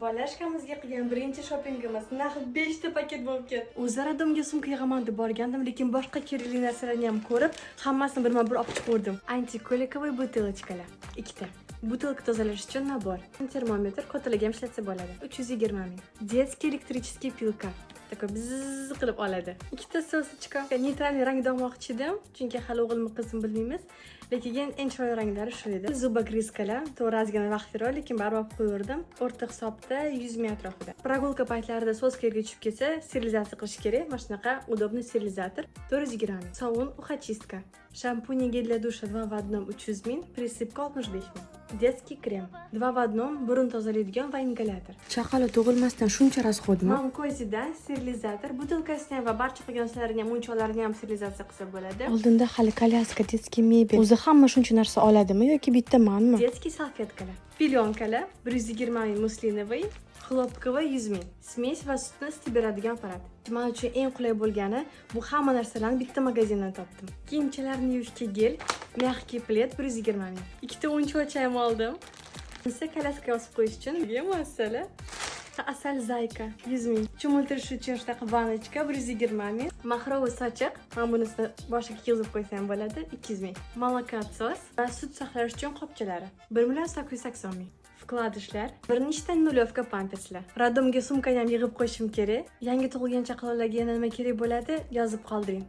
Bolashkamizga qilgan birinchi shoppingimiz naqd 5 ta paket bo'lib ketdi. O'zi роддом ga sumka yig'aman deb borgandim, lekin boshqa kerakli narsalarni ham ko'rib, hammasini birma-bir olib chiqaverdim. Антиколиковый бутылочка lar ikkita. Бутылка tozalash uchun набор. Termometr kattalarga ham ishlatsa bo'ladi. 320 ming. Детский электрический пилка. Такой bzzz qilib oladi. Ikkita сосочка. Нейтральный rangda olmoqchi edim, chunki hali o'g'ilmi, qizim bilmaymiz. Lekin eng chiroyli ranglari shu edi. Зубогрызка lar, to'g'ri, ozgina vaqt kerak, lekin baribir olib qo'yaverdim. O'rta hisobda 100 ming atrofida. Прогулка paytlarida соска yerga tushib ketsa, sterilizatsiya qilish kerak. Mana shunaqa удобный стерилизатор 420 ming. Sovun, ухочистка. Шампунь, гель для душа 2 в 1 300 ming, присыпка 65 ming. Детский крем 2 в 1, burun tozalaydigan va ingalyator. Chaqaloq tug'ilmasdan shuncha расход mi? Mamkozidan sterilizator, butilkasini ham va barcha qolgan narsalarni ham, o'yinchoqlarni ham sterilizatsiya qilsa bo'ladi. Oldinda hali kolyaska, детский mebel. O'zi hamma shuncha narsa oladimi yoki bitta manmi? Детский салфетка lar. Пелёнка lar 120 ming, муслиновый, хлопковый 100 ming. Смесь va sutni isitib beradigan apparat. Men uchun eng qulay bo'lgani, bu hamma narsalarni bitta magazindan topdim. Kiyimchalarni yuvishga гель, мягкий плед 120 ming. Ikkita o'yinchoqcha ham oldim. Bunisi kolyaskaga osib qo'yish uchun masala. Asal "Зайка" 100 ming. Cho'miltirish uchun shunaqa ванночка 120 ming. Махровый sochiq, mana bunisini boshiga kiygizib qo'ysa ham bo'ladi, 200 ming. Молокоотсос va sut saqlash uchun qopchalari 1 million 880 ming. Вкладыш lar, bir nechta нулевка pamperslar. Роддом ga sumkani ham yig'ib qo'yishim kerak. Yangi tug'ilgan chaqaloqlarga yana nima kerak bo'ladi, yozib qoldiring.